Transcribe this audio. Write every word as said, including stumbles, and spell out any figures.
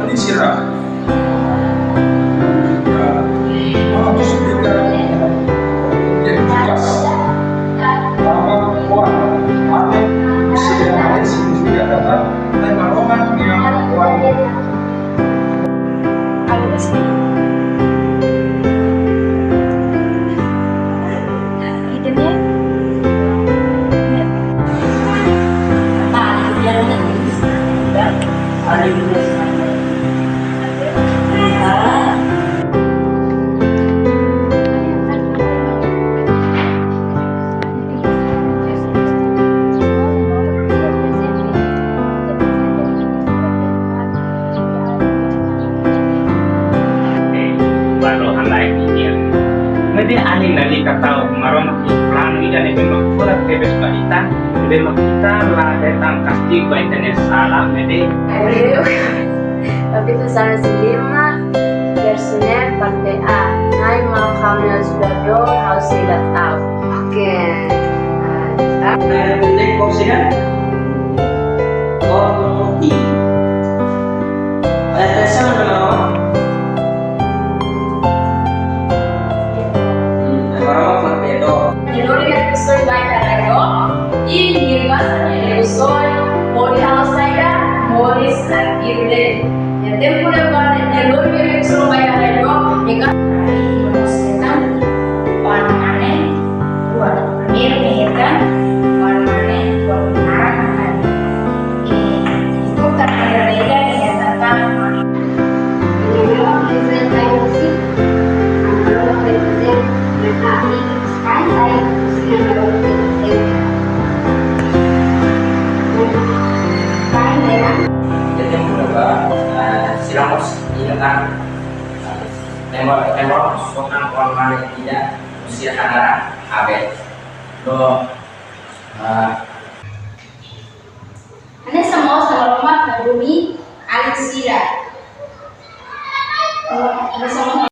Ani sira. Vamos explicar. Mama, Juan, Ame, sira, Ame, significa kata, Ame, Maromak, Nia, Juan. Baru halai dia. Mede anin nali katau Maromak nia planu ida ne'ebé mak furak tebes ba ita, ne'ebé mak ita la hetan kastigu ba ita-nia sala, mede. Hebreu, kapítulu sanulu-resin-lima, versu neen, parte A. Na'i, maun, ha'u-nia ajudadór, ha'u sei la ta'uk. Oke. Ah, ah. Nah, ini kursinya. Oh, ini. Atensaun, no. Hmm, agora vamos fazer, ó. Nia lori nia rikusoin ba iha rai dook, i nia basa nia rikusoin hodi halo saida, moris iha rai dook. Iha tempu ne'ebá nia lori nia rikusoin ba iha rai dook, i ka- Ai, no se tan, pan mane, buat. Primeiru nia hetan, pan mane, buat naran mane. I, itu kan ada beda nia hetan tan mane. Jadi, yang kedua, eh, sira mós ingat, ah, tema, tema soal pan mane ida, sira hadarat Abel. Lo, ah, Hanesan mós Maromak hadomi alin sira. Hanesan mós